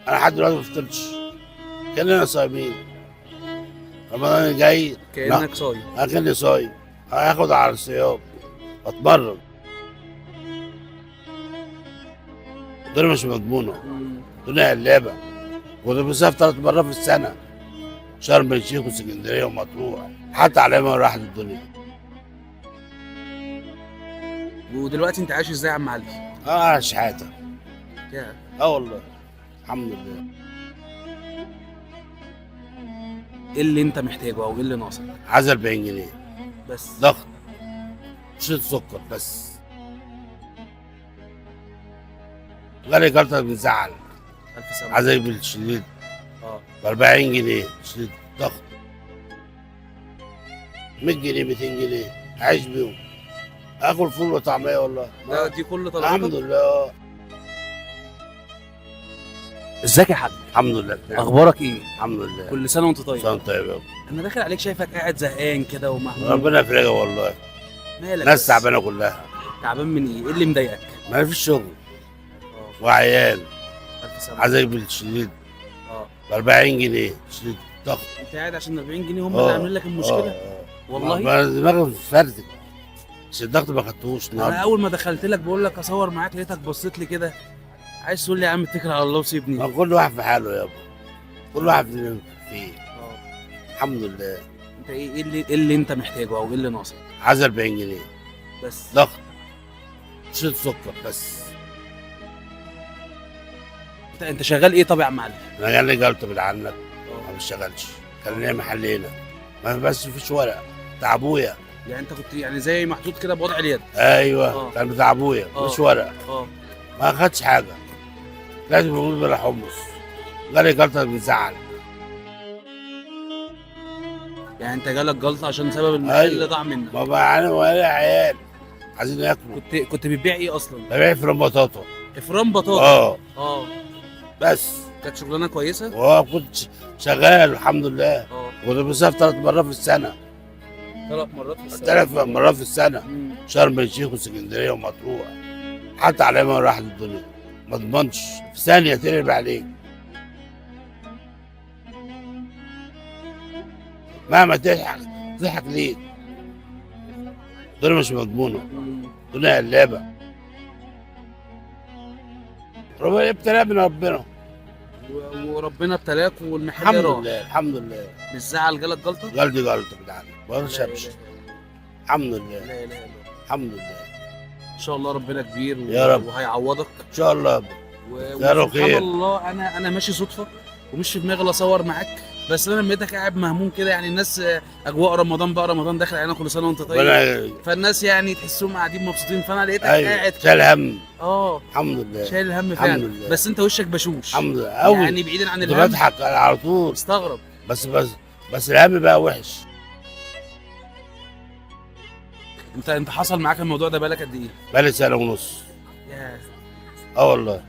انا لحد دلوقتي ما فطرتش، كاننا صايمين. رمضان الجاي كانك صايم. اكني صايم، هاخد على الصيام اتمرن. الدنيا مش مضمونه، الدنيا قلابة. كنت بسافر 3 مرات في السنة، شرم الشيخ واسكندريه ومطروح، حتى على ما راحت الدنيا. ودلوقتي انت عايش ازاي يا عم علي؟ اه شحاته. اه والله الحمد لله. ايه اللي انت محتاجه او ايه اللي ناقصك؟ عايز 40 جنيه بس، ضغط، شيل سكر بس. غالي جلطة بنزعل. ألف سلامة. عايز اجيب الشريط ب 40 جنيه شريط ضغط، 100 جنيه 200 جنيه عايش بيهم، اكل فول وطعميه والله. ده دي كل طلباتك؟ الحمد لله. ازيك يا حاج؟ الحمد لله. اخبارك ايه؟ الحمد لله. كل سنة وانت طيب. كل سنة وانت طيب يا ابو. انا داخل عليك شايفك قاعد زهقان كده ومهموم. ربنا يفرجها والله. مالك؟ ناس تعبانة كلها. تعبان من ايه؟ ايه اللي مضايقك؟ ما فيش شغل وعيال. ألف سلامة. عايز اجيب الشريط ب 40 جنيه شريط ضغط. انت قاعد عشان 40 جنيه هم اللي عاملين لك المشكلة؟ والله دماغي فردت، بس الضغط ما خدتوش النهارده. انا اول ما دخلت لك بقول لك اصور معاك لقيتك بصيت لي كده عايز تقول لي يا عم اتكل على الله وسيبني. ما كل واحد في حاله يابا، كل واحد فيه. الحمد لله. انت ايه اللي انت محتاجه او ايه اللي ناقصك؟ عايز 40 جنيه بس، ضغط، شيل سكر بس. انت شغال ايه طب يا عم علي؟ انا جالي جلطة بالعنك ما بشتغلش، كان ليا محل هنا ما بس فيش ورق بتاع ابويا. يعني انت كنت يعني زي محطوط كده بوضع اليد؟ ايوه كان بتاع ابويا، مش ورق. ما خدش حاجة، لازم يقول بلا حمص. جالي جلطة بنزعل. يعني انت جالك جلطة عشان سبب المحل اللي ضاع منك؟ ما بقى انا ولا عيال عايزين ياكلوا. كنت بتبيع ايه اصلا؟ ببيع فرن بطاطا. فرن بطاطا؟ بس كانت شغلانة كويسة؟ كنت شغال الحمد لله. كنت بسافر 3 مرات في السنة. 3 مرات في السنة؟ 3 مرات في السنة، شرم الشيخ واسكندريه ومطروح، حتى على ما راحت الدنيا. ما اضمنش في ثانية تقلب عليك. مهما تضحك تضحك ليك. الدنيا مش مضمونه، الدنيا قلابة. ربنا ابتلاء من ربنا. وربنا ابتلاك والمحل الحمد راح. لله الحمد لله. مش زعل جالك جلطة؟ جالي جلطة بالعافية، ما بشربش. الحمد لله. لا اله الا الله. الحمد لله. ان شاء الله ربنا كبير يا رب وهيعوضك ان شاء الله. يا رب وسبحان خير. الله انا ماشي صدفة ومش في دماغي لا اصور معاك، بس انا لما لقيتك قاعد مهموم كده، يعني الناس اجواء رمضان بقى، رمضان داخل علينا كل سنة وانت طيب، فالناس يعني تحسهم قاعدين مبسوطين، فانا لقيتك قاعد شايل هم. الحمد لله شايل الهم فعلا. الحمد لله. بس انت وشك بشوش. الحمد لله قوي، يعني بعيدا عن الهم. بضحك على طول. مستغرب. بس بس بس الهم بقى وحش. انت حصل معاك الموضوع ده بقالك قد ايه؟ بقالي 1.5 سنة. ياه. والله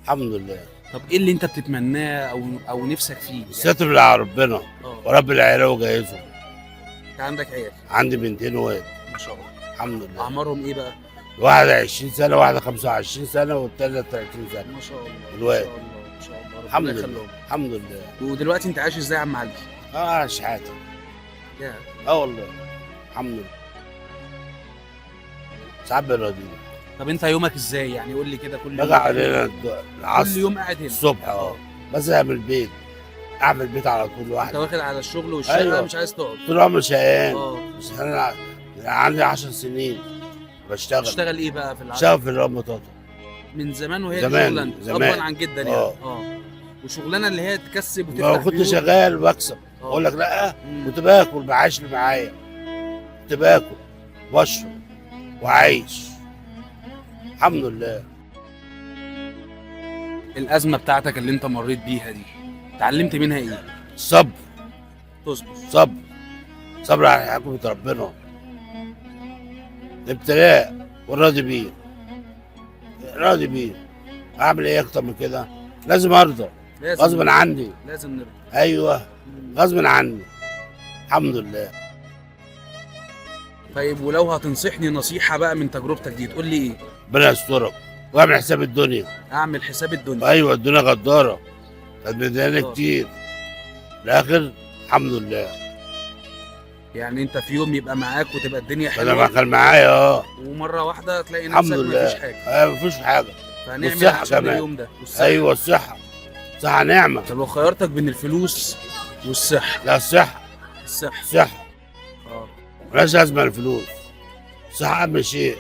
الحمد لله. طب ايه اللي انت بتتمناه او نفسك فيه؟ الستر اللي على ربنا ورب العيلة وجايزهم. انت عندك عيال؟ عندي بنتين وواد. ما شاء الله. الحمد لله. اعمارهم ايه بقى؟ واحدة 20 سنة، واحدة 25 سنة، والتانية 30 سنة. ما شاء الله. الواد. ما شاء الله ما شاء الله. الحمد ربنا لله يخليهم. الحمد لله. ودلوقتي انت عايش ازاي يا عم علي؟ شحاته. ياه. والله الحمد لله. ساعات بنراضينا. طب انت يومك ازاي؟ يعني قول لي كده كل يوم. باجي علينا العصر. كل يوم قاعد هنا الصبح. بزهق من البيت، قاعد في البيت على طول لوحدي. انت واخد على الشغل والشقه. أيوة. مش عايز تقعد. طول عمري شقيان. بس انا عندي 10 سنين بشتغل. بتشتغل ايه بقى في العصر؟ بشتغل في الرام بطاطا من زمان، وهي زمان شغلانة زمان ابا عن جدا يعني. وشغلانه اللي هي تكسب وتفتح. ما كنت شغال وبكسب. اقول لك لا، كنت باكل بعيش اللي معايا، كنت باكل واشرب وعايش الحمد لله. الأزمة بتاعتك اللي أنت مريت بيها دي اتعلمت منها إيه؟ الصبر. تصبر. صبر، صبر على حكمة ربنا، الابتلاء والراضي بيه، راضي بيه. أعمل إيه أكتر من كده؟ لازم أرضى. غصب عني. لازم نرضى. أيوه غصب عني. الحمد لله. طيب ولو هتنصحني نصيحة بقى من تجربتك دي تقول لي إيه؟ ربنا يسترك. واعمل حساب الدنيا. اعمل حساب الدنيا. ايوه الدنيا غداره، كانت مديانه غدارة. كتير، الاخر الحمد لله. يعني انت في يوم يبقى معاك وتبقى الدنيا انا ما حلوة، كان معايا ومرة واحدة تلاقي الحمد نفسك لله. مفيش حاجة. مفيش حاجة. فهنعمل والصحة عشان كمان. اليوم ده والصحة. ايوه الصحة، صحة نعمه. طب لو خيرتك بين الفلوس والصحة؟ لا الصحة. الصحة. الصحة. ملهاش لازمه الفلوس، الصحة اهم شيء.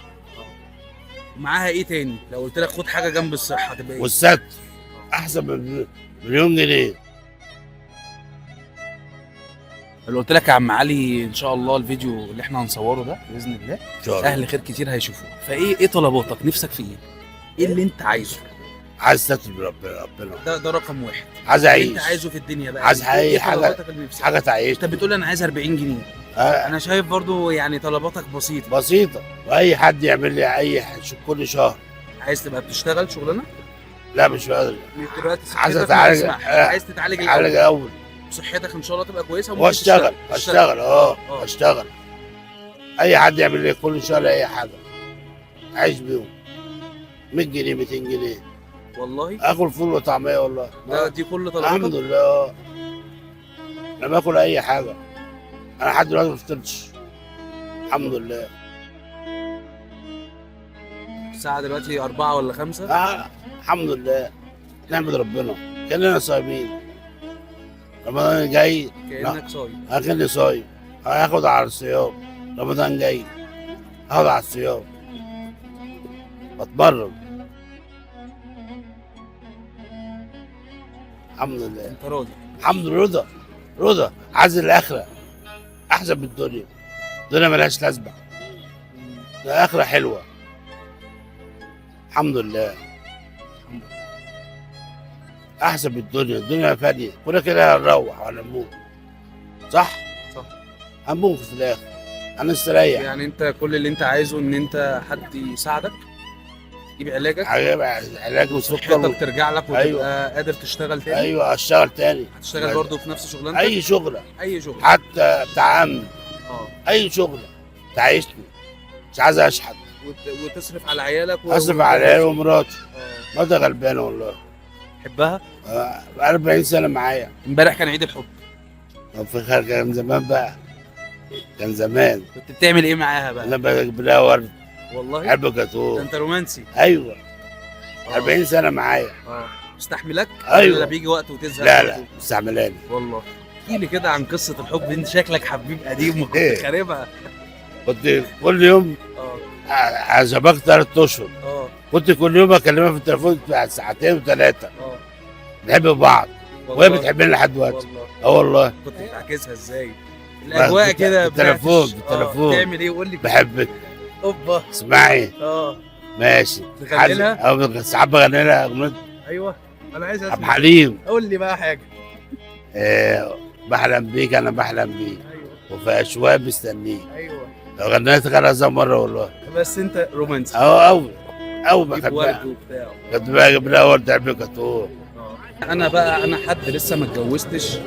ومعاها ايه تاني؟ لو قلت لك خد حاجة جنب الصحة تبقى ايه؟ والستر احسن من مليون جنيه. لو قلت لك يا عم علي ان شاء الله الفيديو اللي احنا هنصوره ده باذن الله ان شاء الله اهل خير كتير هيشوفوه، فايه ايه طلباتك؟ نفسك في ايه؟ ايه اللي انت عايزه؟ عايز ستر بربنا، ربنا ده رقم واحد. عايز اللي اعيش، انت عايزه في الدنيا بقى. عايز ايه أي حاجة. طلباتك اللي نفسك؟ حاجة تعيش. انت بتقول انا عايز 40 جنيه. انا شايف برضو يعني طلباتك بسيطة. بسيطة، واي حد يعمل لي اي كل شهر. عايز تبقى بتشتغل شغلانة؟ لا مش قادر. دلوقتي عايز صحتك ما اتعالج. تسمحش. عايز تتعالج اتعالج الاول. الاول. صحتك ان شاء الله تبقى كويسة وممكن واشتغل، تشتغل. اشتغل اشتغل. اي حد يعمل لي كل شهر اي حاجة اعيش بيهم، 100 جنيه 200 جنيه، والله اكل فول وطعميه والله. ده دي كل طلباتك؟ الحمد لله. انا باكل اي حاجة، انا لحد دلوقتي ما فطرتش الحمد لله. الساعة دلوقتي 4 ولا 5. الحمد لله، نعمة ربنا، كأننا صايمين. رمضان جاي كأنك صايم. كأني صايم، هاخد على الصيام. رمضان جاي هاخد على الصيام، بتمرن الحمد لله. انت راضي؟ الحمد لله، رضا رضا. عايز الاخرة احسن من الدنيا، الدنيا ملهاش لازمه، الاخرة حلوة الحمد لله، احسن من الدنيا. الدنيا فانيه، كنا كده هنروح ولا نموت، صح؟ صح. هنموت في الاخر، هنستريح. يعني انت كل اللي انت عايزه ان انت حد يساعدك تجيب علاجك، علاج وسكر صحتك ترجع لك وتبقى أيوة. قادر تشتغل تاني. ايوه اشتغل تاني. هتشتغل برضه في نفس شغلانتك؟ اي شغله، اي شغله، حتى بتاع امن، اي شغله تعيشني، مش عايز اشحت. وتصرف على عيالك اصرف على عيالي ومراتي. مراتي غلبانه والله. تحبها؟ 40 سنة معايا. امبارح كان عيد الحب. طب في خير، كان زمان بقى، كان زمان. كنت بتعمل ايه معاها بقى؟ انا بجيب لها ورد. والله؟ بحب جاتوه. ده انت رومانسي. ايوه. 40 سنة معايا. مستحملك؟ ايوه. ولا بيجي وقت وتزهق؟ لا لا مستحملاني والله. احكي لي كده عن قصة الحب، انت شكلك حبيب قديم وكنت خاربها. كنت كل يوم عزبك 3 اشهر. كنت كل يوم اكلمها في التليفون ساعتين وثلاثة. بنحب بعض وهي بتحبني لحد دلوقتي. والله. كنت بتعكسها ازاي؟ الاجواء كده بالتليفون، بالتليفون. بتعمل ايه؟ قول لي. بحبك. اوبا. اسمعي. ماشي. تغني لها؟ ساعات بغني لها اغنية. ايوه انا عايز اسمع. عبد الحليم. قول لي بقى حاجة. بحلم بيك، انا بحلم بيك. ايوه. وفي اشواق مستنيك. ايوه. لو غنيت كذا مرة والله. بس انت رومانسي. أوي أوي بحبها. ورد وبتاع. كنت بجيب لها ورد علبة جاتوه. انا بقى، انا حد لسه ما اتجوزتش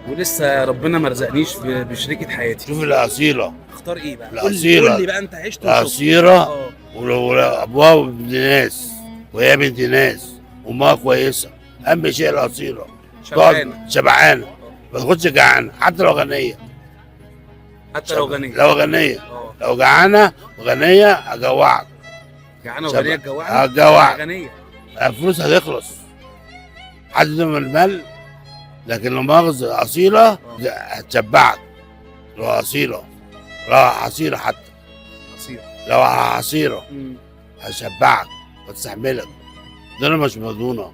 ولسه ربنا ما رزقنيش بشريكة حياتي. شوف الأصيلة. اختار ايه بقى؟ الأصيلة. قول لي بقى انت عشت وشفت. الأصيلة. وابوها بنت ناس وهي بنت ناس وامها كويسة. أهم شيء الأصيلة. شبعانة. شبعانة. ما تاخدش جعانة حتى لو غنية. حتى لو غنية. لو غنية. لو جعانة وغنية هجوعك. جعانة وغنية تجوعك؟ هجوعك. غنية. الفلوس هتخلص. حد من المال، لكن لو مؤاخذة أصيلة هتشبعك. لو أصيلة، لو حصيرة حتى. حصيرة. لو حصيرة هتشبعك وتستحملك. الدنيا مش مضمونة.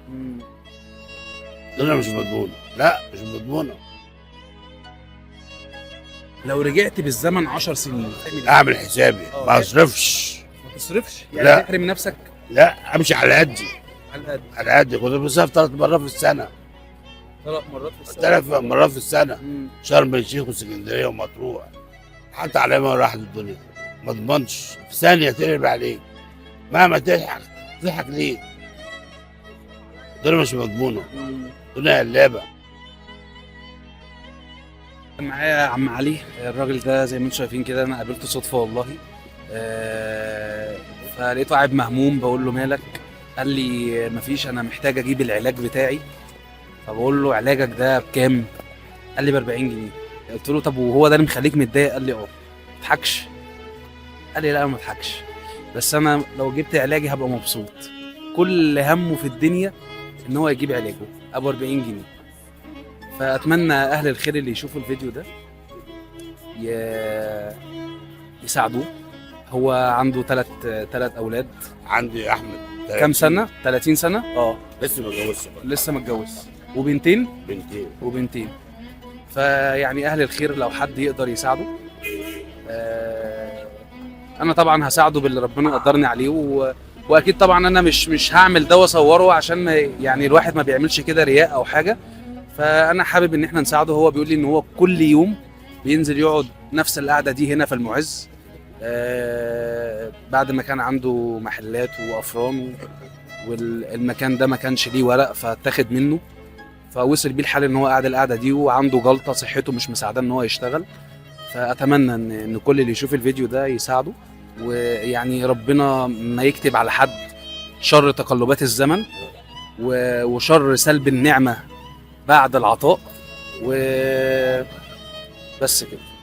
الدنيا مش مضمونة. لا مش مضمونة. لو رجعت بالزمن 10 سنين أعمل حسابي، ما أصرفش. ما تصرفش؟ يعني لا. تحرم نفسك؟ لا امشي على قدي. على قد. على قدي. كنت بصرف 3 مرات في السنة. 3 مرات في السنة. 3 مرات في السنة. شرم الشيخ واسكندريه ومطروح. حتى على ما راحت الدنيا. ما اضمنش في ثانية تقلب عليك. مهما تضحك تضحك ليه؟ الدنيا مش مضمونه. الدنيا قلابة. معايا عم علي، الراجل ده زي ما انتم شايفين كده انا قابلته صدفة والله. فلقيته قاعد مهموم، بقول له مالك؟ قال لي مفيش، انا محتاج اجيب العلاج بتاعي. فبقول له علاجك ده بكام؟ قال لي ب 40 جنيه. قلت له طب وهو ده اللي مخليك متضايق؟ قال لي اه. ما تضحكش؟ قال لي لا ما اضحكش، بس انا لو جبت علاجي هبقى مبسوط. كل همه في الدنيا ان هو يجيب علاجه ابو 40 جنيه. فاتمنى اهل الخير اللي يشوفوا الفيديو ده يساعدوه. هو عنده ثلاث اولاد. عندي احمد. كام سنة؟ 30 سنة. اه لسه ما اتجوزش. لسه متجوز. وبنتين؟ بنتين. وبنتين. فيعني اهل الخير لو حد يقدر يساعده، انا طبعا هساعده باللي ربنا قدرني عليه، واكيد طبعا انا مش هعمل ده واصوره عشان ما يعني الواحد ما بيعملش كده رياء او حاجة. فانا حابب ان احنا نساعده. هو بيقول لي ان هو كل يوم بينزل يقعد نفس القعدة دي هنا في المعز، بعد ما كان عنده محلات وافران والمكان ده ما كانش ليه ورق فاتاخد منه، فوصل بيه الحال ان هو قاعد القعدة دي وعنده جلطة، صحته مش مساعداه ان هو يشتغل. فاتمنى ان كل اللي يشوف الفيديو ده يساعده، ويعني ربنا ما يكتب على حد شر تقلبات الزمن وشر سلب النعمة بعد العطاء. و بس كده.